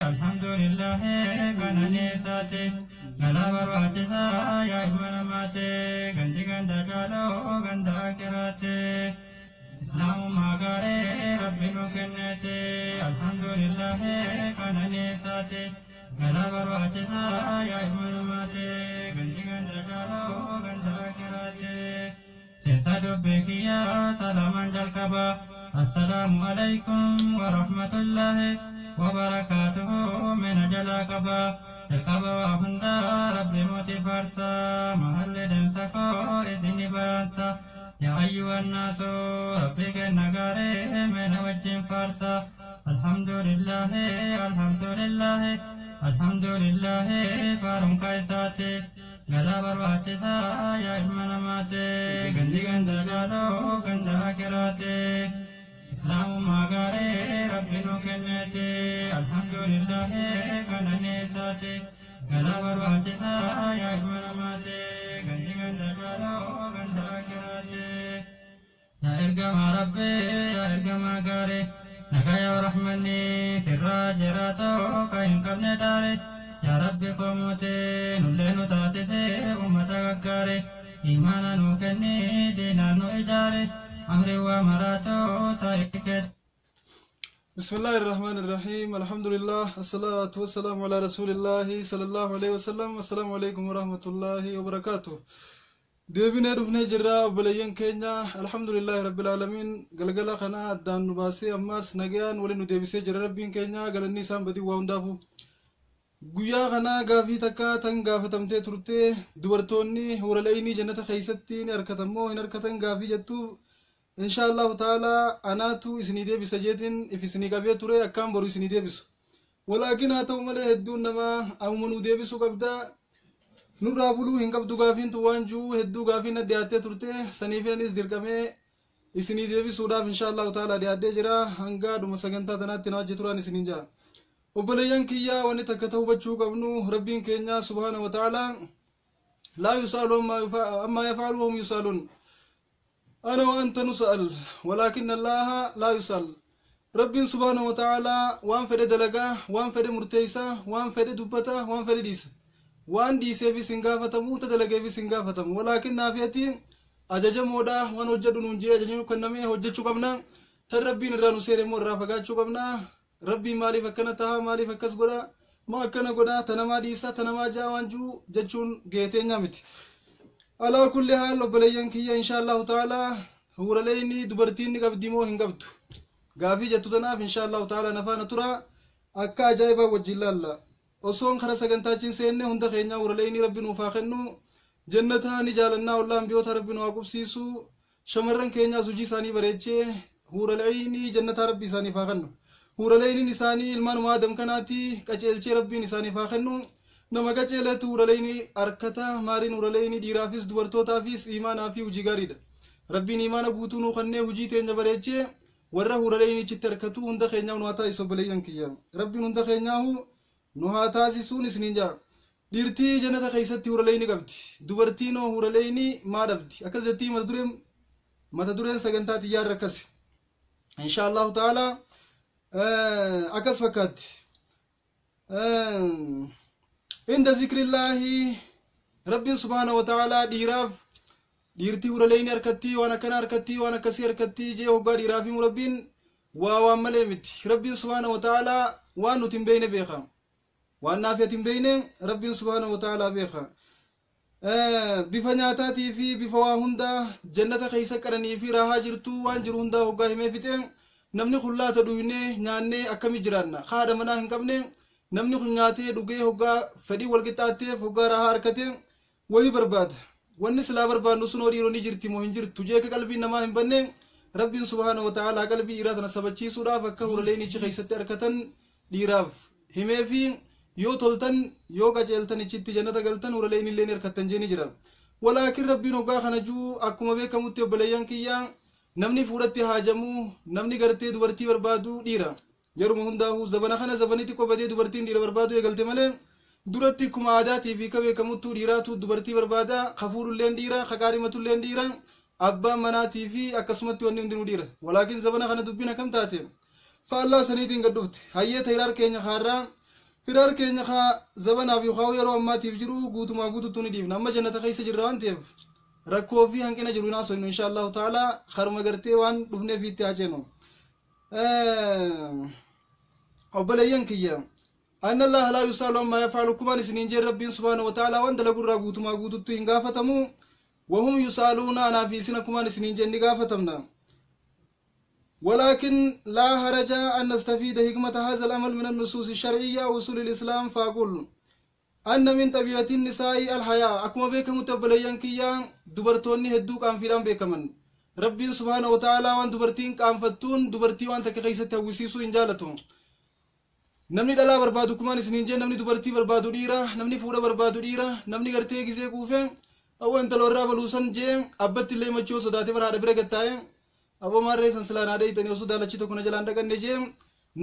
Alhamdulillah qananiisaati. Galaa barbaachisaa yaa ilma namaati. Gandi ganda caaloo ganda akiraati. Islaamummaa gaarii rabbi nu kenneeti. Alhamdulillah qananiisaati. Galaa barbaachisaa yaa ilma namaati. Gandi ganda caaloo ganda akiraati. Seensa dubbii kiyyaa salaamaan jalqaba. Assalaamu alaykum wa rahmatullahi wa barakaatuhu mina jalaa qaba. Jalqaba waa hundaa rabbi mootii faarsa. Mahalli deemsa koo isini baasa. Yaa ayyuhan naasu rabbi kenna gaarii mina wajjin faarsa. Alhamdulillahi alhamdulillahi alhamdulillahi faarumka isaati. Galaa barbaachisaa yaa ilma namaati. Gandi ganda caaloo ganda akiraati. Islaamummaa gaarii rabbi nu kenneeti. Alhamdulillahi qananiisaati. Galaa barbaachisaa yaa ilma namaati. Gandi ganda caaloo ganda akiraati. Yaa ergamaa rabbii yaa ergamaa gaarii. Nagaya rahmanni sirraa jiraatoo kan hin qabne daare. Yaa rabbi qomootee nullee nu taasisee uummata gaggaare. Imaana nu kenni diinaan nu ijaare. Amri waa maraatoo taa'ee بسم الله الرحمن الرحيم، الحمد لله، الصلاة والسلام على رسول الله صلى الله عليه وسلم. السلام عليكم ورحمة الله وبركاته. Deebinee dhufnee jirra, obboleeyyan keenya. Alhamdulillahi rabbil aalamiin, galgala kana addaan nu baasee ammas nagayaan waliin nu deebisee jira rabbiin keenya, galanni isaan badii waa hundaafu. Guyyaa kana gaafii takka tan gaafatamtee turte, dubartoonni huuraleeynii jannata keessatti ni harkatan moo hin harkatan gaafii jettuuf, insha Allahu ta'ala anaatu isinii deebisa jeetiin if isinii qabee ture akkaan boru isinii deebisu. Walaakin haa ta'u malee hedduun namaa amuma nuu deebisuu qabda, nurraa buluu hin qabdu gaafiin tun waan jiru hedduu gaafiin na dhiyaattee turte. Saniif anis dirqamee isinii deebisuudhaaf insha Allahu ta'ala dhiyaadhee jira. Hanga dhuma sagantaa tanaatti na wajji turan isiniin jira. Obboleeyyan kiyyaa, wanni takka ta'uu hubachuu qabnu, rabbiin keenya subhaana wa ta'ala laa yus'alu ammaa yaf'alu wahum yus'aluun. Ana wa anta nus'al, walaakinna Allaha laa yus'al. Rabbiin subhaana wa ta'ala waan fedhe dalagaa, waan fedhe murteessa, waan fedhe dubbata, waan fedhe dhiisa. Waan dhiiseefis hin gaafatamu, ta dalageefis hin gaafatamu. Walaakin naafiyati ajajamoodha, waan hojjedhu nuun jee ajajni kennamee hojjechuu qabna. Tan rabbiin irraa nu seere immoo irraa fagaachuu qabna. Rabbiin maaliif akkana taha, maaliif akkas godha, maa akkana godha, ta namaa dhiisa, ta namaa jaa waan jiru jechuun geeteenyaa miti. Alaa kulli haal, obboleeyyan kiyya, insha Allahu ta'ala huuraleeyni dubartiin ni qabdi moo hin qabdu gaafii jettu tanaaf insha Allahu ta'ala nafaana tura, akka ajaa'ibaa wajjin laalla. Osoon kara sagantaachiin seenne, hunda keenya huuraleeyni rabbi nuuf haa kennu, jannata ni jaalannaa, ollaan biyyoota rabbi nu haa qubsiisu. Shamarran keenyaas hojii isaanii bareechee huuraleeyni jannataa rabbi isaaniif haa kennu. Huuraleeyniin isaanii ilmaanuma aadam kanaati qaceelchee rabbiin isaaniif haa kennu. Nama qaceeletu huuraleeyni harkata. Maariin huuraleeyni dhiiraafis dubartootaafis imaanaa fi hojii gaariidha. Rabbiin imaana guutuu nuu kennee hojii teenya bareechee warra huuraleeyni ichitti harkatu hunda keenyaa nu haa taasisu. Obboleeyyan kiyya, rabbiin hunda keenyaahu nu haa taasisuun isiniin jaa. Dhiirtii jannata keessatti huuraleeyni qabdi, dubartiin hoo huuraleeyni maa dhabdi akkas jettii mata dureen sagantaa xiyyaarra akkasi insha Allahu ta'ala akkas fakkaatti. Inda zikrillaahi, rabbiin subhaana wa ta'ala dhiiraaf dhiirtii huraleeyni harkattii, waan akkana harkattii, waan akkasii harkattii jee hoggaa dhiiraaf himu, rabbiin waa waan malee miti. Rabbiin subhaana wa ta'ala waan nuti hin beeyne beeka, waan naafiyat hin beeyne rabbiin subhaana wa ta'ala beeka. Bifa nyaataatii fi bifa waa hundaa jannata keessa qananii fi raahaa jirtu waan jiru hundaa hoggaa himee fixe, namni kun laata dhuynee nyaannee akkami jiraanna, haadha manaa hin qabne, namni kun nyaatee dhugee hoggaa fedhii wal qixxaatteef hoggaa raahaa harkate wayii barbaada. Wanni silaa barbaannu sun dhiiroo ni jirti moo hin jirtu jee akka qalbiin namaa hin banne, rabbiin subhaana wa ta'aalaa qalbii dhiiraa tana sabachiisuudhaaf akka huraleen ichi keessatti harkatan dhiiraaf himee fi yoo toltan, yoo qaceeltan, ichitti jannata galtan, huraleen illee ni harkattan jee ni jira. Walaakin rabbiin hoggaa kana juu, akkuma beekamutti obboleeyyan kiyya, namni fuudhatti haajamu, namni gartee dubartii barbaadu dhiira. Yeruma hundaa'u zabana kana zabanii xiqqoo badee dubartiin dhiira barbaadu eegalte malee, duratti akkuma aadaatii fi akka beekamuttuu dhiiraatu dubartii barbaada. Ka fuudhulleen dhiira, ka qaadhimatulleen dhiira, abbaan manaatii fi akkasumatti wanni hundinuu dhiira. Walaakin zabana kana dubbiin akkam taate faallaa saniitiin gad dhufte. Hayyee, tayiraar keenya kaarraa Firaar keenya kaa zabanaaf yookaan yeroo ammaatiif jiru guutumaa guututti ni dhiibna. Amma jannata keessa jirra waan ta'eef rakkoo fi hanqina jiru hin haasofnu insha Allahu ta'ala haruma gartee waan dhufneef itti haa ceenu. Obboleeyyan kiyya. Anna Allah laa yusaalu ammaa yafaalu kumaan isiniin jeen Rabbiin subhaanahu wa ta'ala waan dalagurraa guutumaa guututti hin gaafatamu. Wahum yusaaluuna anaa fi isin akkumaan isiniin jeen ni gaafatamna. ولكن لا هرج أن نستفيد حكمة هذا الأمل من النصوص الشرعية وأصول الإسلام. فأقول أن من طبيعة النساء الحياء. أكما بك متبليان كيا دبرتوني هدوك أن فيران بكمن ربي سبحانه وتعالى وان دبرتين كان فتون دبرتي وان تكخيسة توسيسو إنجالتون. Namni dhalaa barbaadu kumaan isiniin jee namni dubartii barbaadu dhiira, namni fuudha barbaadu dhiira, namni gartee gisee kuufee awwa intala warraa baluusan jee abbatti illee machuu sodaatee bara haadha bira gattaa'e aboo maarree san silaan haadha hiitanii osoo daalachi tokko na jalaan dhaqanne jee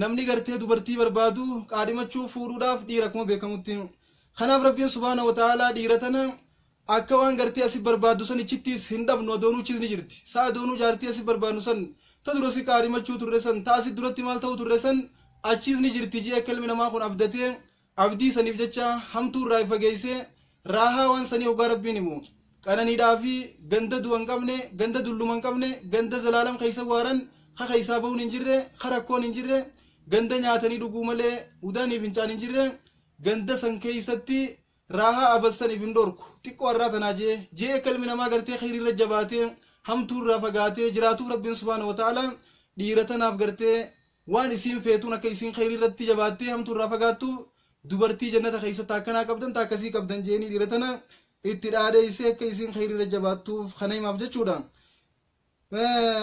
namni gartee dubartii barbaadu qaadhimachuu fuudhuudhaaf dhiira akkuma beekamutti. Kanaaf Rabbiin subhaana wa ta'aalaa dhiira tana akka waan gartee asii barbaaddu san ichittis hin dhabnu adoonuu chis ni jirti. Sa'a adoonuu jaartii asii barbaadnu san ta dura si qaadhimachuu turre san ta asii duratti maal ta'u turre san achiis ni jirti jee akka ilmi namaa kun abdatee abdii saniif jecha hamtuu irraa fageessee raahaa waan sanii hoggaa Rabbiin himu. Qananiidhaa fi ganda du'a hin qabne, ganda dulluma hin qabne, ganda zalaalam keessa waaran, ka keessaa bahuun hin jirre, ka rakkoon hin jirre, ganda nyaatanii dhuguu malee udanii fincaan hin jirre, ganda san keessatti raahaa abassaniif hin dhorku. Xiqqoo har'aa tanaa jee jee akka ilmi namaa gartee khayriirra jabaatee hamtuu irraa fagaatee jiraatuuf Rabbiin subhaana wa ta'ala dhiira tanaaf gartee waan isiin feetuun akka isiin khayrii irratti jabaattee hamtuu irraa fagaattu dubartii jannata keessatti akkanaa qabdan ta akkasii qabdan jeeni dhiira tana itti dhaadheessee akka isiin khayrii irra jabaattuuf kana himaaf jechuudha.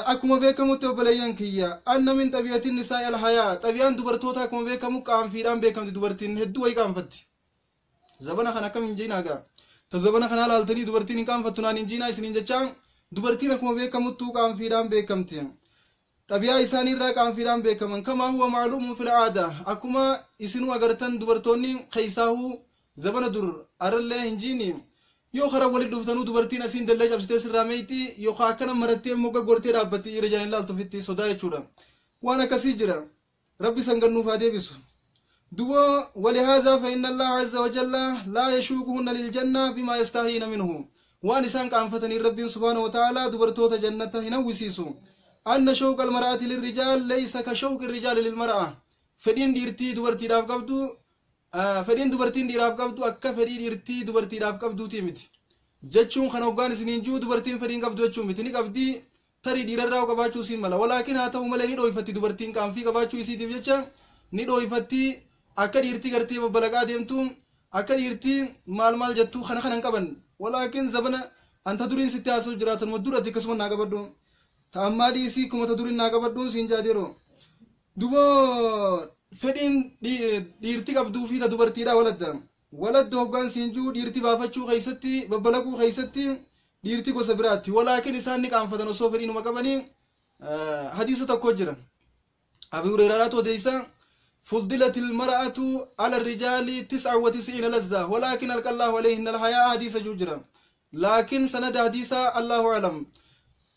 Akkuma beekamutti obboleeyyan kiyya anna min xabii'atin nisaa'i alhayaa. Xabiyaan dubartoota akkuma beekamu qaanfiidhaan beekamti. Dubartiin hedduu wayii qaanfatti. Zabana kana akkam hin jiinaa gaa ta zabana kana laaltanii dubartiin hin qaanfattu naan hin jiinaa isiniin jechaa dubartiin akkuma beekamuttuu qaanfiidhaan beekamti. Xabiyaa isaanii irraa qaanfiidhaan beekaman kamaa huwa macluumun fil aadaa. Akkuma isinuu agartan dubartoonni keessaahuu zabana dur arallee hin jiini yoo karaa walitti dhuftanuu dubartiin asiin dallee cabsitee sirraa meeyti yookaan akkana marattee mogga gortee dhaabbatti dhiira jaan ilaaltu ofitti sodaa jechuudha. Waan akkasii jira. Rabbi san gannuuf haa deebisu. Dubo walihaazaa fa inna Allaha azza wa jalla laa yashuuquhunna liljanna bimaa yastaahiina minhu. Waan isaan qaanfatanii Rabbiin subhaanahu wa ta'aalaa dubartoota jannata hin hawwisiisu. Anna shawqa almar'ati lirrijaal laysa ka shawqi irrijaali lilmar'a. Fedhiin dhiirtii dubartiidhaaf qabdu fedhiin dubartiin dhiiraaf qabdu akka fedhii dhiirtii dubartiidhaaf qabduuti miti. Jechuun kana hoggaan isiniin jiru dubartiin fedhiin qabdu jechuun miti. Ni qabdi tarii dhiirarraa qabaachuu isiin mala. Walaakin haa ta'u malee ni dhooyfatti dubartiin qaanfii qabaachuu isiitiif jecha ni dhooyfatti akka dhiirtii gartee babbalaqaa deemtu akka dhiirtii maal maal jettu kana kana hin qaban. Walaakin zabana anta duriin sitti haasa'u jiraatan duratti akkasuma naa qabadhu. Ta ammaa dhiisii kuma ta duriin naa qabadhuun siin jaateeroo. Dubo fedhiin dhiirti qabduu fi ta dubartiidha waladda. Waladda hoggaan siin jiru dhiirti baafachuu keessatti babbalaquu keessatti dhiirti gosa biraatti. Walaakin isaan ni qaanfatan osoo fedhiinuma qabanii hadiisa tokko jira. Abi Hureyraadhaatu odeessa. فضلت المرأة على الرجال 99 لذة ولكن ألقى الله عليهن الحياء. حديث جوجرا لكن سند حديث الله أعلم.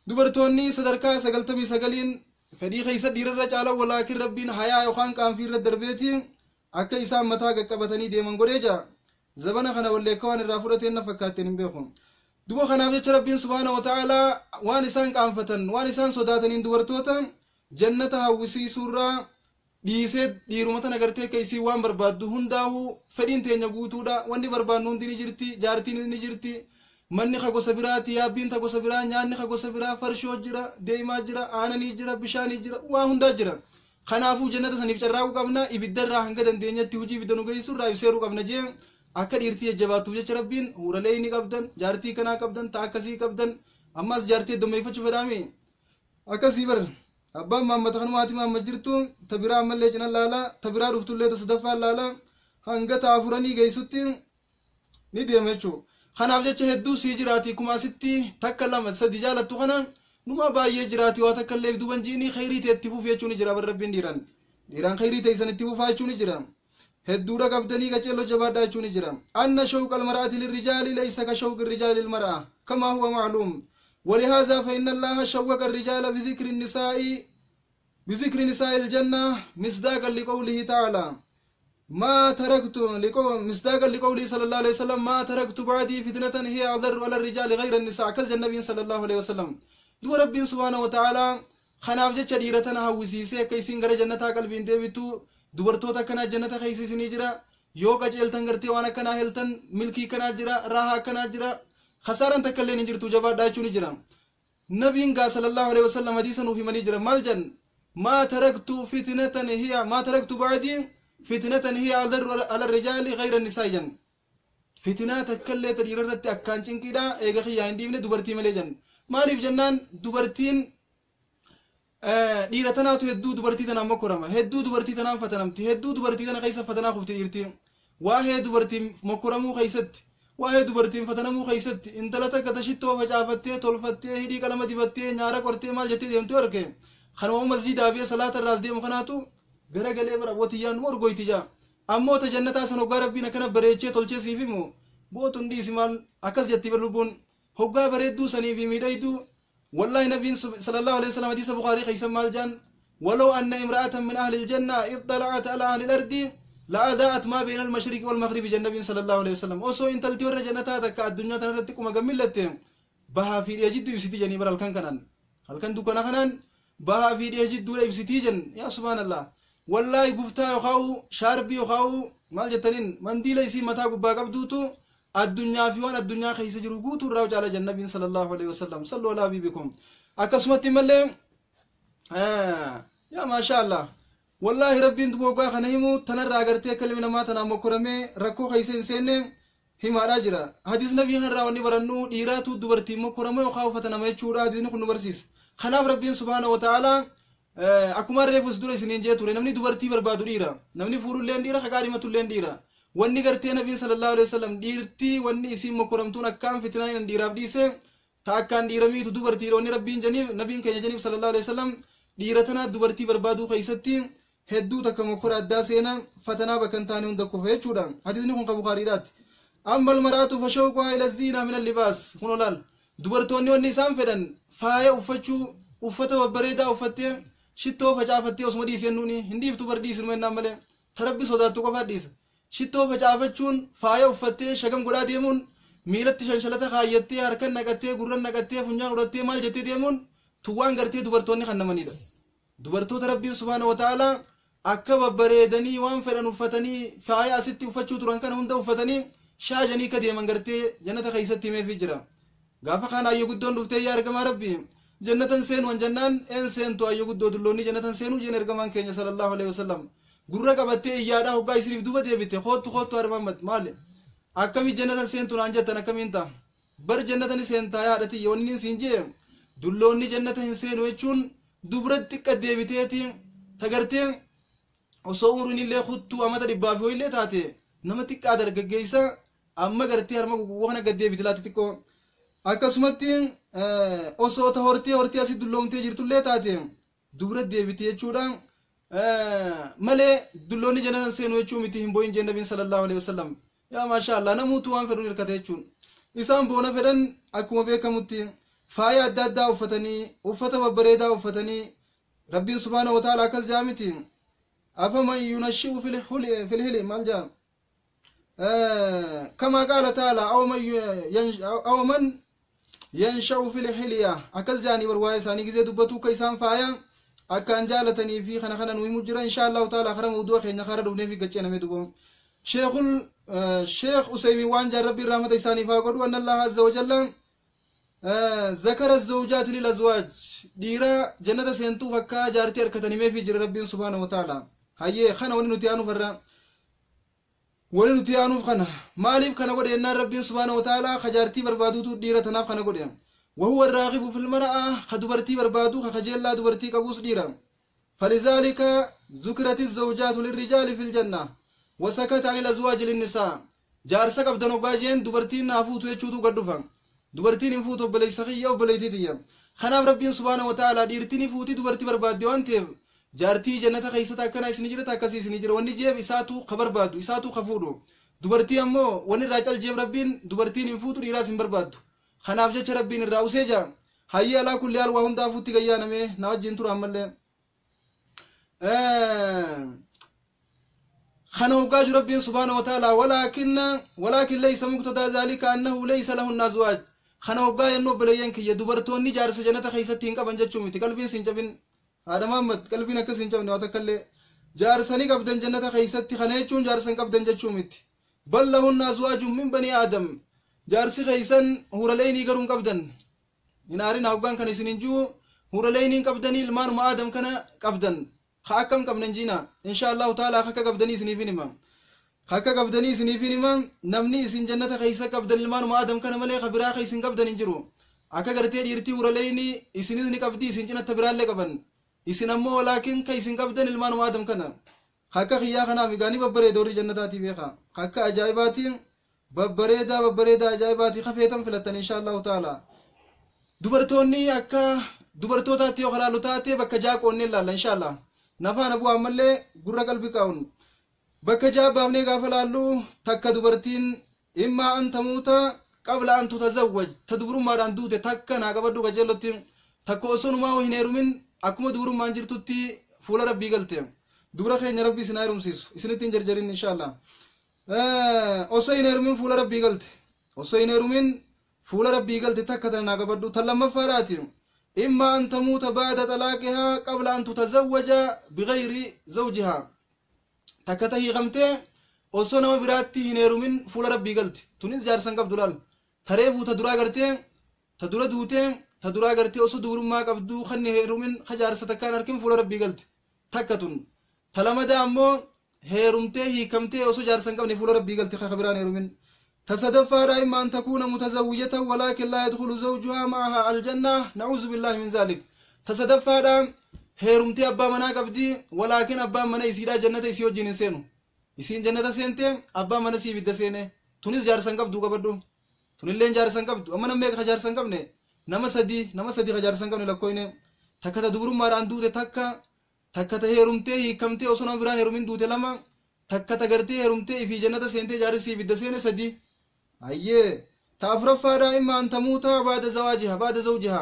dubartoonni sadarkaa 99 fedhii keessa dhiirarra caala walaakin Rabbiin hayaa yookaan qaanfiirra darbeeti akka isaan mataa qaqqabatanii deeman godhee jira. Zabana kana walleekka waan irraa fudhateen na fakkaatteen hin beeku. Duba kanaaf jecha Rabbiin subhaana wa ta'aalaa waan isaan qaanfatan waan isaan sodaataniin dubartoota jannata hawwisiisuurraa dhiisee dhiiruma tana gartee akka isiin waan barbaaddu hundaa'uu fedhiin teenya guutuudha. Wanni barbaadnu hundi ni jirti, jaartiin ni jirti, manni ka gosa biraati, yaabbiin ta gosa biraa, nyaanni ka gosa biraa, farshoo jira, deemaa jira, aananii jira, bishaanii jira, waa hundaa jira. Kanaafuu jannata saniif carraaquu qabna. Ibiddarraa hanga dandeenyatti hojii ibidda nu geessu irraa ibseeruu qabna jee akka dhiirtii jajjabaattuuf jecha Rabbiin huuralee inni qabdan, jaartii kanaa qabdan, ta akkasii qabdan, ammas jaartii heddummeeffachuu fedhaami. Akkasii bar abbaan maammata kanuma haati maamma jirtu ta biraa ammallee cina laala, ta biraa dhuftullee ta sadaffaan laala hanga ta afuranii geessutti ni deema jechuudha. Kanaaf jecha hedduu sii jiraati kuma asitti takka lama sadi jaalattu kana numa baay'ee jiraati waa takka illee duuban jiini khayrii ta'e itti fuuf jechuun ni jira bar Rabbiin dhiiraan. Dhiiraan khayrii ta'e san itti fufaa jechuun ni jira. Hedduudha qabdanii qaceelloo jabaadhaa jechuun ni jira. Anna shawqa almar'ati lirrijaali laysa ka shawqi irrijaali lilmar'a kamaa huwa macluum. ولهذا فإن الله شوق الرجال بذكر النساء بذكر نساء الجنة مصداقا لقوله تعالى. ما تركت مصداقا لقوله صلى الله عليه وسلم ما تركت بعدي فتنة هي أضر على الرجال غير النساء كالجنة النبي صلى الله عليه وسلم. دو ربي سبحانه وتعالى خناف جتش dhiira hawwisiisee akka isin gara jannataa qalbiin deebitu dubartoota akkanaa jannata keessa isinii jira yoo qajeeltan gartee waan akkanaa heltan milkii kanaa jira raahaa akkanaa jira khasaaran takka illee hin jirtu jabaadhaa jechuun jira. Nabiin gaa sallallahu alaihi wasallam hadiisa nuuf himanii jira maal jan ما تركت فتنة هي ما تركت بعدي فتنة هي أضر على الرجال غير النساء جن فتنة تكلي تديررت أكان چنكيدا إيغا خيا هندي من دبرتي ملي جن مالif jennaan dubartiin dhiira tanaatu hedduu dubartii tanaan mokkorama hedduu dubartii tanaan fatanamti hedduu dubartii tana keessa fatanaa kufti dhiirti waa'ee dubartiin mokkoramuu keessatti waa'ee dubartiin fatanamuu keessatti intala takka tashittoo facaafattee tolfattee hidhii qalama dibattee nyaara qortee maal jettee deemtu arge kanuma masjiidaa fi salaata irraas deemu kanaatu garagalee bara bootiyyaan morgoyti jaa ammoo ta jannataa san hoggaa rabbiin akkana bareechee tolchee siif himu bootun dhiisi maal akkas jetti bar lubbuun hoggaa bareedduu sanii fi miidhayduu والله نبي صلى الله عليه وسلم حديث بخاري خيسا مال جان ولو أن امرأة من أهل الجنة اطلعت على أهل الأرض لأذاعت ما بين المشرق والمغرب النبي صلى الله عليه وسلم أوسو إن تلتي جنة تكا الدنيا تنرتك وما قملت بها في يجد يسيتي جني بر الكن كنان الكن دوكنا كنان بها في يجد يسيتي جن يا سبحان الله والله قفتا يخاو شاربي يخاو مال جتنين منديل يسي متا قبا قبدوتو الدنيا في وان الدنيا خيس جرو الراوج على النبي صلى الله عليه وسلم صلوا على حبيبكم اكسمت ملي يا ما شاء الله والله ربي دوغا خنيمو تنرى غرتي كلمه ما تنا مكرمه ركو خيسين سين هما راجرا حديث نبي راوني برنو ديراتو دبرتي مكرمه وخافتنا ما يچورا حديث كن برسيس خناب ربي سبحانه وتعالى اكما ريفوس دور سنين جيتوري نمني دبرتي بربادو ديرا نمني فورولين ديرا خقارمتولين ديرا wanni gartee nabiin sallallahu alaihi wasallam dhiirtii wanni isiin mokkoramtuun akkaan fitnaan dhiiraaf dhiise ta akkaan dhiiramiitu dubartii wanni rabbiin janiif nabiin keenya janiif sallallahu alaihi wasallam dhiira tanaa dubartii barbaaduu keessatti hedduu takka mokkora addaa seena fatanaa bakka hin taane hunda kufa jechuudha. Hadiisni kun ka Bukaariidhaati. Amma almaraatu fashawquhaa ila ziinaa min allibaas kun olaal dubartoonni wanni isaan fedhan faaya uffachuu uffata babbareedaa uffattee shittoo facaafattee osuma dhiiseen nuuni hin dhiiftu bar dhiisnu mennaan malee tarabbi sodaattu qofaa dhiisa. Shittoo facaafachuun faaya uffattee shagam godhaa deemuun miilatti shanshalata kaayyattee harkan naqattee gurran naqattee funyaan godhattee maal jettee deemuun tuwwaan gartee dubartoonni kan namanidha. Dubartoota rabbiin subhaana wa ta'aalaa akka babbareedanii waan fedhan uffatanii faaya asitti uffachuu turan kana hunda uffatanii shaajanii ka deeman gartee jannata keessatti himeefii jira. Gaafa kaan ayyo guddoon dhuftee yaa ergamaa rabbi jannatan seenu wan jennaan een seentu ayyo guddoo dulloonni jannatan seenuu jeen ergamaan keenya sallallahu alaihi wasallam. Gurra qabattee iyyaadhaa hoggaa isiniif duuba deebite koottu koottu Muhammad maali akkamii jannatan seentu naan jettan akkamiin ta'a bar jannatan seentaa yaadhati wanni siin jee dulloonni jannata hin seenu jechuun dubra xiqqa deebiteeti tagartee osoo umriin illee kuttuu amata dhibbaa fi illee taate nama xiqqaa dargaggeessa amma gartee harma guguwwa kana gad deebite laati xiqqoo akkasumatti osoo ta hortee hortee asii dulloomtee jirtullee taate dubra deebite jechuudha. Malee dulloonni jannatan seenu jechuu miti hin boo'in jeen nabiin sallallahu alaihi wasallam yaa maasha Allah namuutu waan fedhuun hirkate jechuun isaan boona fedhan akkuma beekamutti faaya adda addaa uffatanii uffata babbareedaa uffatanii rabbiin subhaana wa ta'ala akkas jaa miti afaman yunashi'u fil hili maal jaa kama qaala ta'ala aw man yansha'u fil hiliya akkas jaanii bar waa'ee isaanii gizee dubbatuu ka isaan faaya akkaan jaalatanii fi kana kana nu himu jira insha allahu taala kara mawdu'a keenya kara dhufnee fi gacceename dubo sheekul sheekh usaymin waan jaan rabbiin rahmata isaaniif haa godhu anna allaha azza wajalla zakara zawjaati lil azwaaj dhiira jannata seentuuf akka jaartii harkatan himeefii jira rabbiin subhaanahu wa taala hayyee kana wani nuti aanuuf irra wani nuti aanuuf kana maaliif kana godhe jennaan rabbiin subhaanahu wa taala ka jaartii barbaaduutu dhiira tanaaf kana godhe وهو الراغب في المرأة خدبرتي بربادو خجيلا دبرتي قبوس ديرا فلذلك ذكرت الزوجات للرجال في الجنة وسكت عن الأزواج للنساء جارسك أبدانو قاجين دبرتين نافوتو يچوتو قدفا دبرتين نفوتو بلي سخية وبلي خناب ربي سبحانه وتعالى ديرتيني فوتي دبرتي برباد ديوان تيب جارتي جنة خيستا كنا اسنجرة كسي اسنجرة وني جيب إساتو خبر بادو إساتو خفودو دبرتي أمو وني راجل جيب ربين دبرتين نفوتو ديراسين بربادو خناف جچ ربين الراوسه جا هيا لا كل حال وهم دافوتي غيانا مي ناوجين تر عمل Kana hoggaa jiru Rabbiin subhaanahu wa ta'ala walaakin laysa muqtadaa zaalika annahu laysa lahunna azwaaj. Kana hoggaa yennu obboleeyyan kiyya dubartoonni jaarsa jannata keessatti hin qaban jechuu miti. Qalbiin siin cabin haadha Mahammad, qalbiin akkas hin cabne waa takka illee. Jaarsa ni qabdan jannata keessatti, kana jechuun jaarsa hin qabdan jechuu miti. Bal lahunna azwaajun min banii Aadam. Jaarsi keessan huuraleynii garuu hin qabdan. Hin aarinaa hoggaan kana isin hin ji'u, huuraleynii hin qabdanii, ilmaanuma Aadam kana qabdan. Ka akkam qabna hin ji'inaa. Inshaa Allahu ta'ala akka qabdanii isiniif hin hima. Akka qabdanii isiniif hin hima, namni isin jannata keessa qabdan ilmaanuma Aadam kana malee ka biraa ka isin qabdan hin jiru. Akka gartee dhiirtii huuraleynii isinis ni qabdi, isin cinatta biraallee qaban. Isin ammoo walaakin ka isin qabdan ilmaanuma Aadam kana. Akka kiyyaa kanaaf egaa ni babbareeda warri jannataatii beekaa. Akka ajaa'ibaatiin babbareedaa babbareedaa ajaa'ibaatii kafeetan filattan inshaa Allahu ta'ala. Dubartoonni akka dubartootaatti yoo kalaalu taate bakka ja'a qoonnee ilaalla inshaa Allah. Nafaana bu'aa ammallee gurra qalbii qaa'uun. Bakka ja'a baafnee gaafa laallu, takka dubartiin immaa an tamuuta qabla an tutazawwaj, ta dubrummaadhaan duute takka naa qabadhu qajeellotti, takka osoo numaa hin heerumin akkuma dubrummaan jirtutti fuula Rabbii galte. Dubra keenya Rabbi isin haa heerumsiisu. Isinitti hin jarjarin inshaa Allah. Osoo hin heerumin fuula Rabbii galte. Osoo hin heerumin fuula Rabbii galte takka tana naa qabadhu. Tan lammaffaadhaati. Imma an tamuuta ba'da talaaqihaa qabla an tutazawwaja bighayri zawjihaa. Takka ta hiikamtee osoo nama biraatti hin heerumin fuula Rabbii galte. Tunis jaarsa hin qabdu laal. Ta reefuu ta duraa gartee ta dura duutee, ta duraa gartee osoo dubrummaa qabduu kan hin heerumin, ka jaarsa takkaan harkin fuula Rabbii galte. Takka tun. Ta lamadaa ammoo heerumtee hiikamtee osoo jaarsa hin qabne fuula Rabbii galte ka biraan heerumin. Ta sadaffaadhaa imma an takuuna mutazawwijatan walaakin laa yadkhulu zawjuhaa ma'ahaa aljanna, na'uuzu billaahi min zaalik. Ta sadaffaadhaa heerumtee abbaa manaa qabdi, walaakin abbaan mana isiidhaa jannata isii wajjin hin seenu. Isiin jannata seente, abbaan mana isii ibidda seene. Tunis jaarsa hin qabdu qabadhu. Tunilleen jaarsa hin qabdu. Amma nama meeqa ka jaarsa hin qabne? Nama sadi, nama sadi ka jaarsa hin qabne lakkooyne. Takka ta dubrummaadhaan duute takka, takka ta heerumtee hiikamtee osoo nama biraan heerumin duute lama, takka ta gartee heerumtee ifii jannata seentee jaarsi ibidda seene sadi. Hayyee. Ta afuraffaadhaa imma an tamuuta ba'da zawaajiha ba'da zawjiha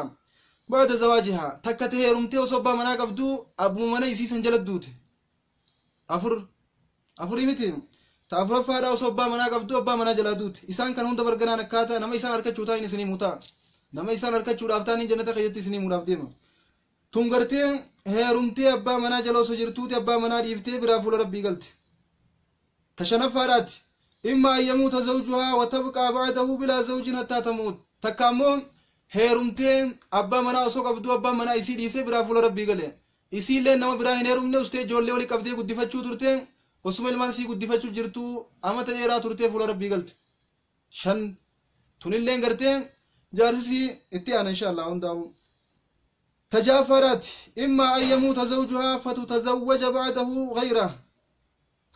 ba'da zawaajiha, takka ta heerumtee osoo abbaa manaa qabdu abbuma mana isii san jala duute. Afur. Afurii miti. Ta afuraffaadhaa osoo abbaa manaa qabdu abbaa manaa jalaa duute. Isaan kana hunda barganaan akkaataa nama isaan harkachuu taa'in isinii mutaa. Nama isaan harkachuudhaaf ta'aniin jannata keessatti isinii muudhaaf deema. Tun gartee heerumtee abbaa manaa jala osoo jirtuuti abbaa manaa dhiiftee biraa fuula Rabbii galte. Ta shanaffaadhaati. Imma an yamuuta zawjuhaa wa tabqaa ba'dahu bilaa zawjin hattaa tamuut. Takka ammoo heerumtee abbaa manaa osoo qabduu abbaan manaa isii dhiisee biraa fuula Rabbii gale. Isiillee nama biraa hin heerumne, ustee ijoollee wali qabdee guddifachuu turte, osuma ilmaan sii guddifachuu jirtuu amata dheeraa turtee fuula Rabbii galte. Shan. Tunilleen gartee jaarsisii itti aana insha Allah hundaa'u. Ta ja'affaadhaati. Imma an yamuuta zawjuhaa fatutazawwaja ba'dahu ghayra.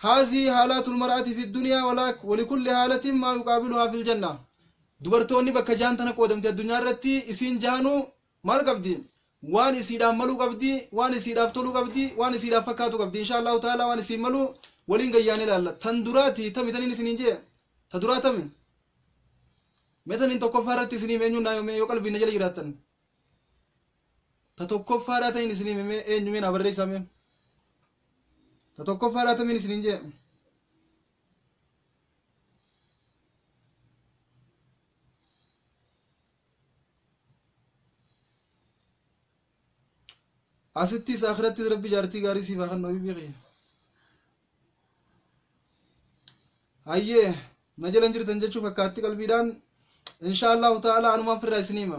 Haazii haalaatul mar'ati fi dunyaa walikulli haalatin maa yuqaabiluhaa fil janna. Dubartoonni bakka jahan tana qoodamte addunyaa irratti, isiin jahanuu maal qabdi? Waan isiidhaaf maluu qabdi, waan isiidhaaf toluu qabdi, waan isiidhaaf fakkaatu qabdi. Insha Allahu ta'ala waan isiin maluu waliin gayyaan ilaalla. Tan duraati tami taniin isiniin jee? Ta duraa tami? Mee taniin tokkoffaa irratti isinii eenyuun naa yoomee yoo qalbiin na jala jiraattan? Ta tokkoffaadhaa taniin isinii mee eenyu mee naa barreessaa mee? Ta tokkoffaadhaa tamiin isiniin jee? Asittis akhirattis Rabbi jaartii gaarii siif haa kennu habiibii kiyya. Hayyee, na jala hin jirtan jechuu fakkaatti qalbiidhaan. Insha Allahu ta'ala anumaan firraa isinii hima.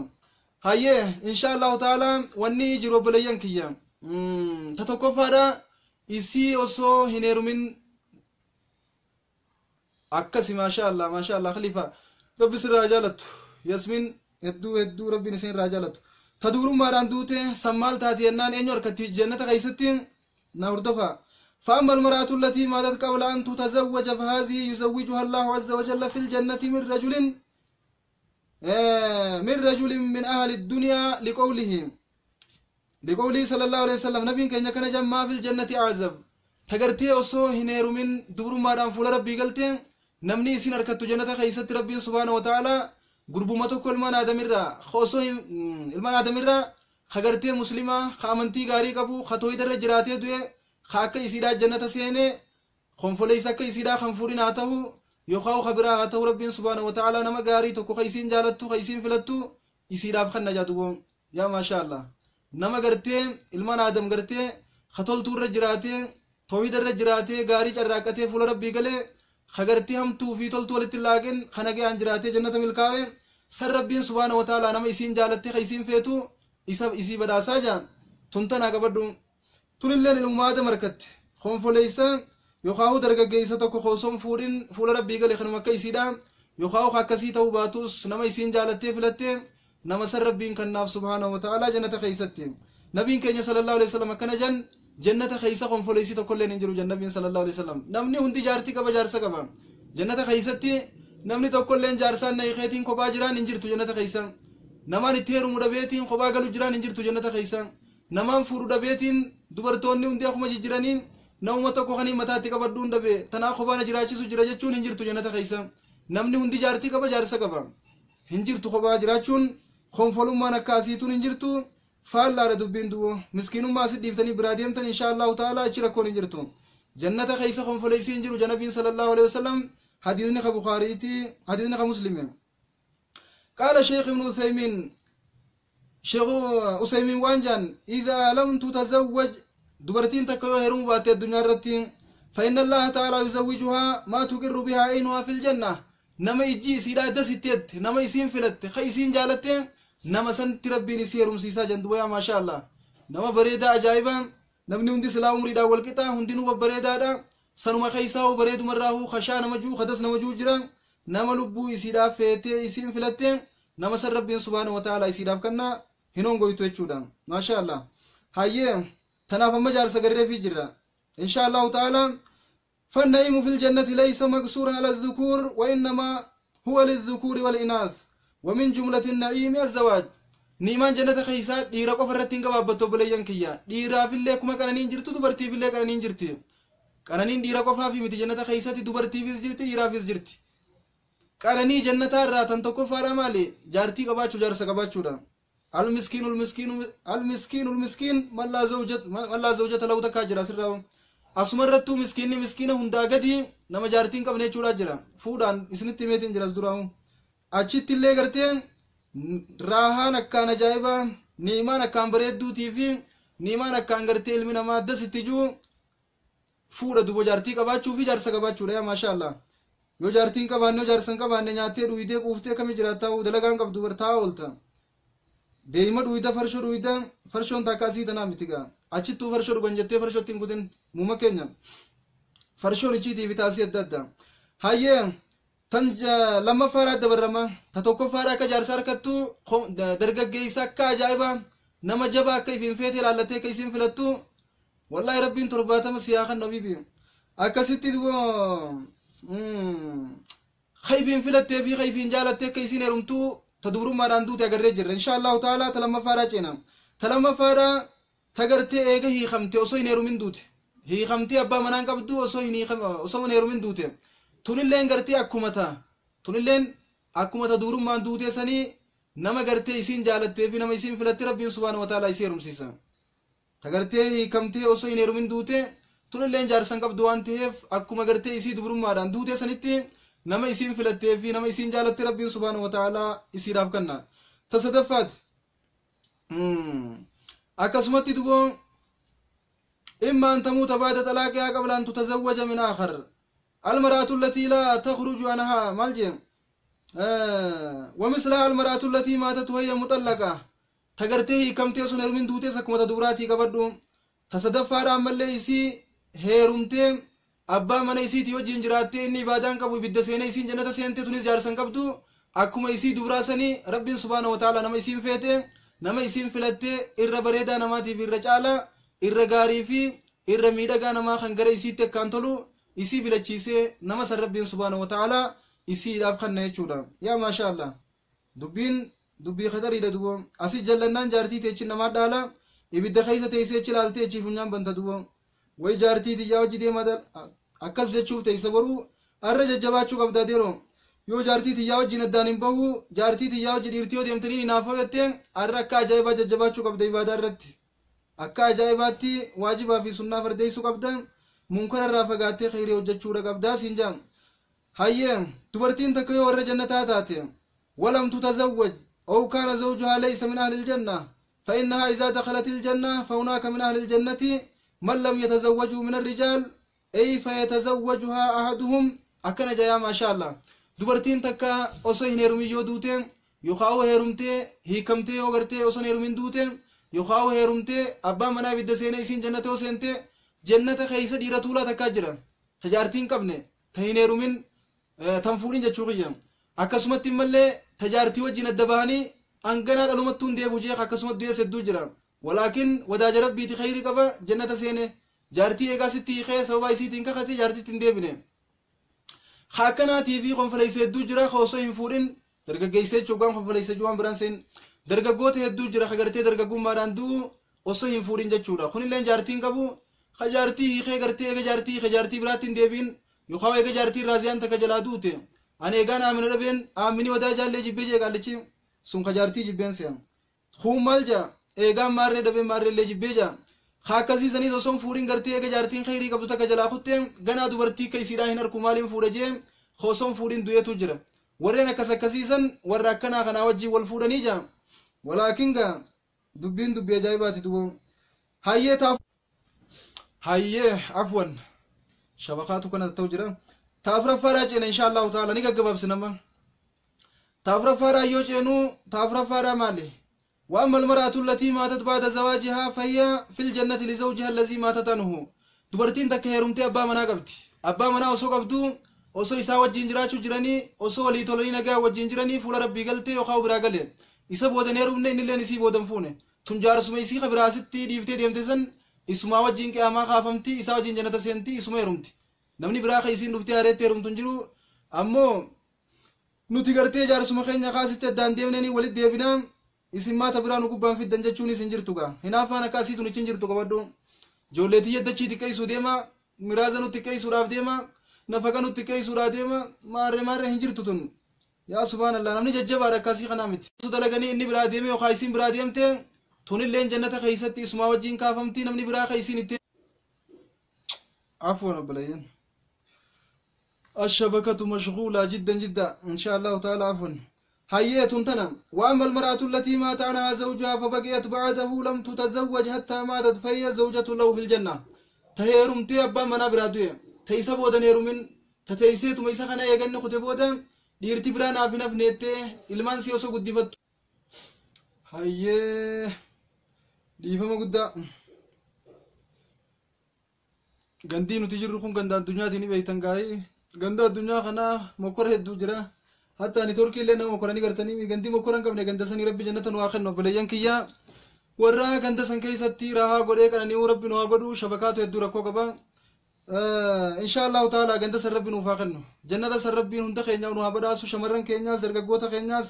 Hayyee, insha Allahu ta'ala wanni jiru obboleeyyan kiyya. Ta tokkoffaadha isii osoo hin heerumin akkasi. Maasha Allah, maasha Allah, khalifa Rabbi sirraa jaalattu. Yasmin, hedduu hedduu Rabbiin isin irraa jaalattu. Ta dubrummaadhaan duute san maal taati jennaan, eenyu harkatti jannata keessatti na hordofaa. فأما المرأة التي ماتت قبل أن تتزوج فهذه يزوجها الله عز وجل في الجنة من رجل من أهل الدنيا لقوله صلى الله عليه وسلم، نبي كان كان جمع في الجنة أعزب. Ta gartee osoo hin heerumin dubrummaadhaan fuula Rabbii galte, namni isin harkattu jannata keessatti Rabbiin subhaana wa ta'ala gurbuma tokko ilmaan aadamirraa osoo ilmaan aadamirraa ka gartee muslimaa, ka amantii gaarii qabu, ka toohida irra jiraatee du'e, ka akka isiidhaa jannata seene. Konfoleessa akka isiidhaa kan fuudhin haa ta'u yookaan ka biraa haa ta'u, Rabbiin subhaanahu wa ta'aalaa nama gaarii tokko ka isiin jaalattu, ka isiin filattu isiidhaaf kan najaa dubo. Yaa maashaa Allah, nama gartee ilmaan Aadam gartee ka toltuu irra jiraatee, tawhiida irra jiraatee, gaarii carraaqqatee fuula Rabbii galee, ka gartee hamtuu fi toltuu walitti hin laaqin, ka nagayaan jiraatee jannata milkaa'e san, Rabbiin subhaanahu wa ta'aalaa nama isiin jaalattee ka isiin feetu isa isii badhaasaa jaa. Tun tanaa qabadhu. Tunilleen ilmuma Aadam harkatte. Konfoleessa yookaan dargaggeessa tokko osoo hin fuudhin fuula Rabbii gale, kanuma akka isiidha, yookaan akkasii ta'uu baatus nama isiin jaalattee filattee, nama san Rabbiin kannaaf subhaanahu wa ta'aalaa jannata keessatti. Nabiin keenya sallallahu alaihi wasallam akkana jan: jannata keessa konfoleessi tokkolleen hin jiru jan nabiin sallallahu alaihi wasallam. Namni hundi jaartii qaba, jaarsa qaba. Jannata keessatti namni tokkolleen jaarsaan na hiikeetiin kophaa jiraan hin jirtu. Jannata keessa namaan itti heerumu dhabeetiin kophaa galu jiraan hin jirtu. Jannata keessa namaan fuudhu dhabeetiin, dubartoonni hundi akkuma jijjiraniin, namuma tokko kaniin mataatti qabadhuun dhabe, tanaa kophaa na jiraachisu jira jechuun hin jirtu. Jannata keessa namni hundi jaartii qaba, jaarsa qaba. Hin jirtu kophaa jiraachuun. Konfolummaan akka asiituun hin jirtu. Faallaadha dubbiin du'u. Miskiinummaa asit dhiiftanii biraa deemtan, insha Allahu ta'ala achi rakkoon hin jirtu. Jannata keessa konfoleessii hin jiru janabiin sallallahu alaihi wasallam. Hadiisni ka Bukaariiti, hadiisni ka Muslimi. قال شيخ ابن عثيمين، شيخ عثيمين waan jaan: إذا لم تتزوج، dubartiin takka yoo heerumuu baatte addunyaa irratti، فإن الله تعالى يزوجها ما تقر بها عينها في الجنة. Nama ijji isiidhaa das itti, nama isiin filatte, ka isiin jaalatte, nama santti Rabbiin isii heerumsiisaa jan duba. Yaa maasha Allah, nama bareedaa ajaa'iba. Namni hundi silaa umriidhaan wal qixa, hundinuu babbareedaadha. Sanuma keessaa hoo bareedumarraa hoo kashaa nama juu, kadas nama juu jira. Nama lubbuu isiidhaaf feetee isiin filatte, nama san Rabbiin subhaanahu wa ta'ala isiidhaaf kannaa hin hongoytu jechuudha. Maasha Allah. Hayyee, tanaaf amma jaarsa garreefii jirra insha Allahu ta'ala. فالنعيم في الجنة ليس مقصورا على الذكور، وإنما هو للذكور والإناث، ومن جملة النعيم الزواج. Niimaan jannata keessaa dhiira qofa irratti hin gabaabbattu, obboleeyyan kiyya. Dhiiraafillee akkuma qananiin jirtu, dubartiifillee qananiin jirti. Qananiin dhiira qofaaf miti jannata keessatti, dubartiifis jirti, dhiiraafis jirti. Qananii jannataa irraa tan tokkoffaadha maali? Jaartii qabaachuu, jaarsa qabaachuudha. المسكين المسكين المسكين المسكين من لا زوجة له takkaa jira asirraa. Asuma irrattuu miskiinni miskiina hundaa gadi nama jaartiin qabne jechuudha jira. Fuudhaan isinitti himeetiin jira as duraa. Achitti illee gartee raahaan akkaan ajaa'ibaa, ni'imaan akkaan bareedduutii fi ni'imaan akkaan gartee ilmi namaa dasitti jiru fuudha duba jaartii qabaachuu fi jaarsa qabaachuudha. Yaa maasha Allah, yoo jaartiin qabaanne, yoo jaarsa hin qabaanne, nyaattee dhuydee quuftee kami jiraattaa? Dalagaan qabdu bartaa oolta. Deema dhuyda, farshoo dhuyda. Farshoon takka asii tanaa miti gaa. Achittuu farshoo dhugan jettee farshootti hin kutin. Muuma keenya farshoon ichiitii fi taasii adda addaa. Hayyee, tan lammaffaadhaa dabarrama. Ta tokkoffaadhaa akka jaarsa harkattu dargaggeessa akka ajaa'ibaa, nama jabaa akka ifiin feete ilaallattee akka isiin filattu, wallaahi Rabbiin 70 siyaa kan nabiibi akkasitti ka ifiin filattee fi ka ifiin jaalattee akka isiin heerumtuu ta dubrummaadhaan duute agarree jirra. Insha Allahu ta'ala ta lammaffaadhaa ceena. Ta lammaffaadhaa ta gartee eega hiikamte osoo hin heerumin duute. Hiikamtee abbaa manaan qabdu, osoo hin heerumin duute. Tunilleen gartee akkuma ta tunilleen akkuma ta dubrummaan duute sanii, nama gartee isiin jaalattee fi nama isiin filatte Rabbiin subhaanahu wa ta'ala isii heerumsiisa. Ta gartee hiikamtee osoo hin heerumin duute tunilleen jaarsan qabdu waan ta'eef, akkuma gartee isii dubrummaadhaan duute sanitti nama isiin filattee fi nama isiin jaalatte Rabbiin subhaanahu wa ta'ala isiidhaaf kenna. Ta sadaffaati akkasumatti duboo: إما أن تموت بعد طلاقها قبل أن تتزوج من آخر، المرأة التي لا تخرج عنها مالجي ومثلها المرأة التي ماتت وهي مطلقة. Ta gartee hiikamtee sun heerumin duutes akkuma ta dubraatii qabadhu. Ta sadaffaadha ammallee isii heerumtee abbaa mana isiitii wajjin jiraattee, inni ibaadaan qabu ibidda seenee, isiin jannata seentee, tunis jaarsan qabdu. Akkuma isii dubraa sanii Rabbiin subhaana wa ta'ala nama isiin feete, nama isiin filattee, irra bareedaa namaatiif irra caala, irra gaarii fi irra miidhagaa namaa kan gara isiitti akkaan tolu isii filachiisee, nama san Rabbiin subhaana wa ta'ala isiidhaaf kanna jechuudha. Yaa maasha Allah, dubbiin dubbii khatariidha dubo. Asii jallannaan jaartii teechi namaa dhaala, ibidda keessa teessee achi ilaaltee achi funyaan banta dubo. Way jaartii tiyyaa hojii deemaa akkas jechuuf teessa boruu. Har'a jajjabaachuu qabda deeroo. Yoo jaartii tiyyaa wajjin addaan hin bahu, jaartii tiyyaa wajji dhiirtii yoo deemtanii naaf jettee, har'a akka ajaa'ibaa jajjabaachuu qabda. Ibaadaa irratti akka ajaa'ibaatti waajibaa fi sunnaa fardeessuu qabda. Munkara irraa fagaattee kheyrii hojjechuudha qabdaa siin jaa. Hayyee, dubartiin takka yoo warra jannataa taate, walam tutazawwaj أو كان زوجها ليس من أهل الجنة، فإنها إذا دخلت الجنة فهناك من أهل الجنة من لم يتزوجوا من الرجال، أي فيتزوجها أحدهم. أكن جايا ما شاء الله. dubartiin takka osoo hin heerumin yoo duute, yookaan heerumtee hiikamtee yoo gartee osoo hin heerumin duute, yookaan heerumtee abbaan manaa ibidda seenee isiin jannata yoo seente, jannata keessa dhiira tuulaa takkaa jira ta jaartii hin qabne, ta hin heerumin, tan fuudhin jechuu kiyya. Akkasumatti immallee tajaartii wajjin adda bahanii hanganaa dhalumattuu hin deebi'u jee akkasumatti du'ees hedduu jira. Walaakin wadaaja rabbiiti khayrii qaba, jannata seene. Jaartii eegaa sitti hiikee sababa isiitiin kakate jaartiitti hin deebine. Akkanaatii fi konfaleessa hedduu jira ka osoo hin fuudhin dargaggeessa jechuun waan konfaleessa waan biraan seen dargaggoota hedduu jira ka gartee dargaggummaadhaan du'u osoo hin fuudhin jechuudha. Kunillee jaartiin qabu ka jaartii hiikee gartee eega jaartii hiike jaartii biraatti hin deebiin, yookaan eega jaartii raaziyaan takka jalaa duute, ani eegaan aamina dhabeen aamini wadaa jaallee jibbee jee qaallichi sun ka jaartii jibbeen se'an. Kun maal jaa? Eegaan maarree dhabeen maarree jibbee jaa. Ka akkasii saniis osoo hin fuudhin gartee eega jaartiin khayrii qabdu takka jalaa kutte, ganaa dubartii akka isiidhaa hin arku maaliin fuudha jee osoo hin fuudhin du'eetu jira. Warreen akkas akkasiisan warra akkanaa kanaa wajjin wal fuudhanii jaa. Walaakin gaa dubbiin dubbii ajaa'ibaati dubo. Hayyee, taaf hayyee, afwan, shabakaatu kana ta'u jira. Taafuraffaadhaa ceena insha Allahu ta'ala, ni gaggabaabsinama. Taafuraffaadhaa yoo ceenu, taafuraffaadhaa maali? وأما المرأة التي ماتت بعد زواجها فهي في الجنة لزوجها الذي ماتت عنه. Dubartiin takka heerumtee abbaa manaa qabdi. Abbaa manaa osoo qabdu, osoo isaa wajjin jiraachuu jiranii, osoo walii tolanii nagaa wajjin jiranii fuula rabbii galtee yookaan biraa gale. Isa boodan heerumne, innilleen isii boodan fuune. Tun jaarsuma isii kabiraasitti dhiiftee deemte san isumaa wajjin qiyaamaa kaafamti, isaa wajjin jannata seenti, isuma heerumti. Namni biraa ka isiin dhuftee hareetti heerumtu hin jiru. Ammoo nuti gartee jaarsuma keenya kaasitti addaan deemnanii walitti deebinaa, isin maata biraa nu gubbaan fiddan jechuun isin jirtu gaa. Hinaafaan akka asiitu hin jirtu qabadhu. Ijoollee tiyya dachii xiqqeessuu deema, miraaza nutti xiqqeessuudhaaf deema, nafaqa nutti xiqqeessuudhaaf deema, maarree maarree hin jirtu tun. Yaa subhaanallah, namni jajjabaadha akkasii kanaa miti. Dalaganii inni biraa deeme yookaan isiin biraa deemte, tunilleen jannata keessatti isumaa wajjin kaafamti, namni biraa ka isiin itti. Afwan obboleeyyan. الشبكة مشغولة جدا جدا إن شاء الله تعالى، عفوا. هيا تنتنا. وأما المرأة التي مات عنها زوجها فبقيت بعده لم تتزوج حتى ماتت فهي زوجة له في الجنة. تهيرمتي أبا منا برادوية تيسا بودا هيرمين تتيسيت ميسا خنا يغني خطي بودا dhiirti biraa naaf hin hafneettee ilmaan si osoo guddifattu. Hayyee, dhiifama guddaa. Gandii nuti jirru kun ganda addunyaatiin beektan gaa'ii. Ganda addunyaa kanaa mokkora hedduu jira. Hatta ani torkii illee nama mokkoranii gartanii gandii mokkora hin qabne, ganda sanii rabbi jannata nu haa kennu, obboleeyyan kiyyaa. Warra ganda san keessatti rahaa godhee qanani'uu rabbi nu haa godhu. Shabakaatu hedduu rakkoo qaba. Insha Allahu ta'ala ganda san rabbi nuuf haa kennu. Jannata san rabbiin hunda keenya nu haa badhaasu, shamarran keenyaas dargaggoota keenyaas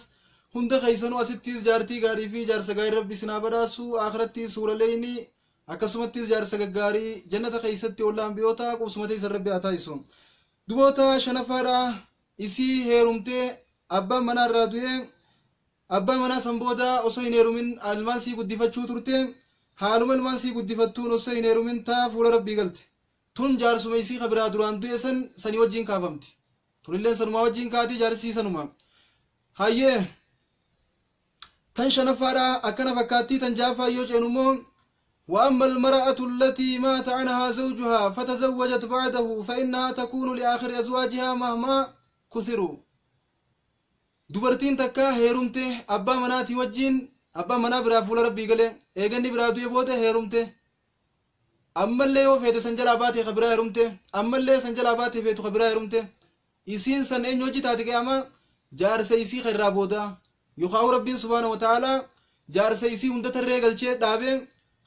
hunda keessanuu asittis jaartii gaarii fi jaarsa gaarii rabbi isin haa badhaasu, akhirattis suuraleeyni akkasumattis jaarsa gaggaarii jannata keessatti olla ambiyoota qubsuma teessan rabbi haa taasisu. Duboota shanaffaadha isii heerumtee abbaan manaa irraa du'ee, abbaa manaa san booda osoo hin heerumin ilmaan sii guddifachuu turte, haaluma ilmaan sii guddifattuun osoo hin heerumin taa fuula rabbii galte. Tun jaarsuma isii ka biraa duraan du'e san sanii wajjin kaafamti. Tunilleen sanumaa wajjin kaatii, jaarsii sanuma. Hayyee, tan shanaffaadha akkana fakkaattii. Tan ja'affaa yoo ceenu immoo, وأما المرأة التي مات عنها زوجها فتزوجت بعده فإنها تكون لآخر أزواجها مهما كثروا. Dubartiin takka heerumte abbaa manaatii wajjin, abbaa manaa biraa fuula rabbii gale, eeganni biraa du'e booda heerumte, ammallee yoo feete san jalaa baatee ka biraa heerumte, ammallee san jalaa baatee feetu ka biraa heerumte, isiin san eenyu hojii taate qiyaamaa? Jaarsa isii ka irraa booda, yookaan rabbiin subhaana wa ta'aalaa jaarsa isii hunda tarree galchee dhaabee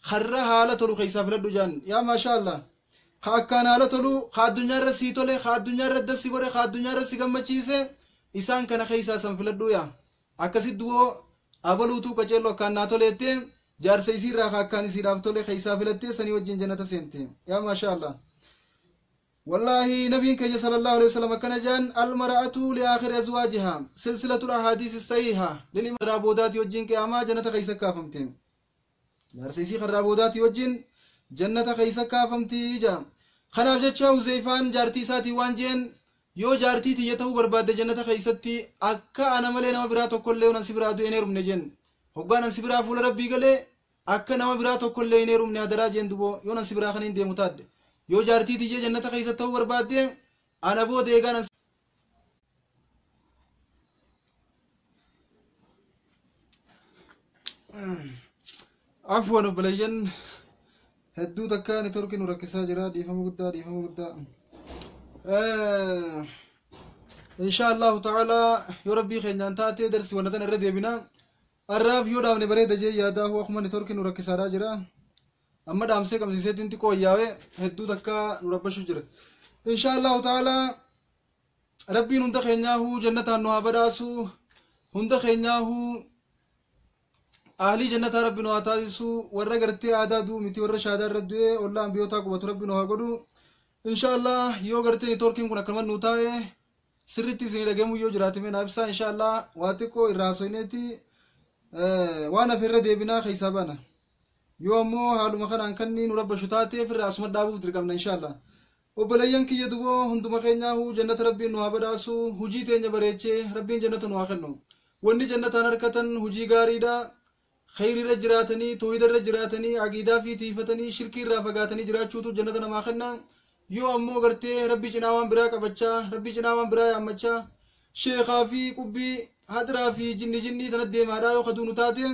karra haala tolu keessaa filadhu jaan. Yaa maasha Allah, ka akkaan haala tolu, ka addunyaa irra sii tole, ka addunyaa irra dassi godhe, ka addunyaa irra si gammachiise, isaan kana keessaa san filadhu. Yaa akkasitti woo abaluutuu qaceelloo akkaan naa toleettee jaarsa isiirraa ka akkaan isiidhaaf tole keessaa filattee sanii wajjin jannata seente. Yaa maasha Allah, والله نبي كي صلى الله عليه وسلم كان جان المرأة لآخر أزواجها، سلسلة الأحاديث الصحيحة للإمام بودات وجين قياما جنة كيسا كافمتين، jaarsa isii karraa boodaati wajjin jannata keessa kaafamtii jaa. Kanaaf jecha Huzeyfaan jaartii isaatii waan jeen, yoo jaartii tiyya ta'uu barbaadde jannata keessatti akka ana malee nama biraa tokkollee yoon si biraa du'e hin heerumne jeen. Hoggaan an si biraa fuula Rabbii galee akka nama biraa tokkollee hin heerumne hadaraa jeen duboo, yoon an si biraa kan hin deemu taadde. Yoo jaartii tiyya jannata keessatti ta'uu barbaadde ana booda eegaan an Afwan obboleeyyan, hedduu takka networkii nu rakkisaa jira, dhiifama guddaa, dhiifama guddaa. Insha Allahu ta'ala yoo Rabbii keenyaan taate darsi wanta tana irra deebina. Har'aaf yoo dhaabne bareeda jee yaadaa, akkuma networkii nu rakkisaadhaa jira. Amma dhaamsee qabsiiseetiin xiqqoo wayyaawee hedduu takka nu rabbashuu jira. Insha Allahu ta'ala Rabbiin hunda keenyaahuu jannataan nu haa badhaasu. Hunda keenyaahuu ahlii jannataa Rabbi nu haa taasisu. Warra gartee aadaa du'u miti, warra shaadaa irra du'ee ollaa ambiyootaa qubatu Rabbi nu haa godhu. Insha Allah yoo gartee networkiin kun akkanuma nu taa'e sirriitti isinii dhagahamu yoo jiraate mee naa ibsaa. Insha Allah waa xiqqoo irraa haasofneeti waan hafe irra deebinaa keessaa baana. Yoo ammoo haaluma kanaan kan nu rabbashu taate firra asuma dhaabuuf dirqamna insha Allah. Obboleeyyan kiyya duboo, hunduma keenyaahuu jannata Rabbiin nu haa badhaasu. Hujii teenya bareechee Rabbiin jannata nu haa kennu. Wanni jannataan harkatan hujii gaariidha. Kheyriirra jiraatanii, toohidarra jiraatanii, aqiidaa fi tiifatanii, shirkii irraa fagaatanii jiraachuutu jannata namaa kenna. Yoo ammoo gartee Rabbi cinaa waan biraa qabachaa, Rabbi cinaa waan biraa yaammachaa, sheekaa fi qubbii, hadiraa fi jinni jinnii tana deemaadhaa yoo kaduunu taate,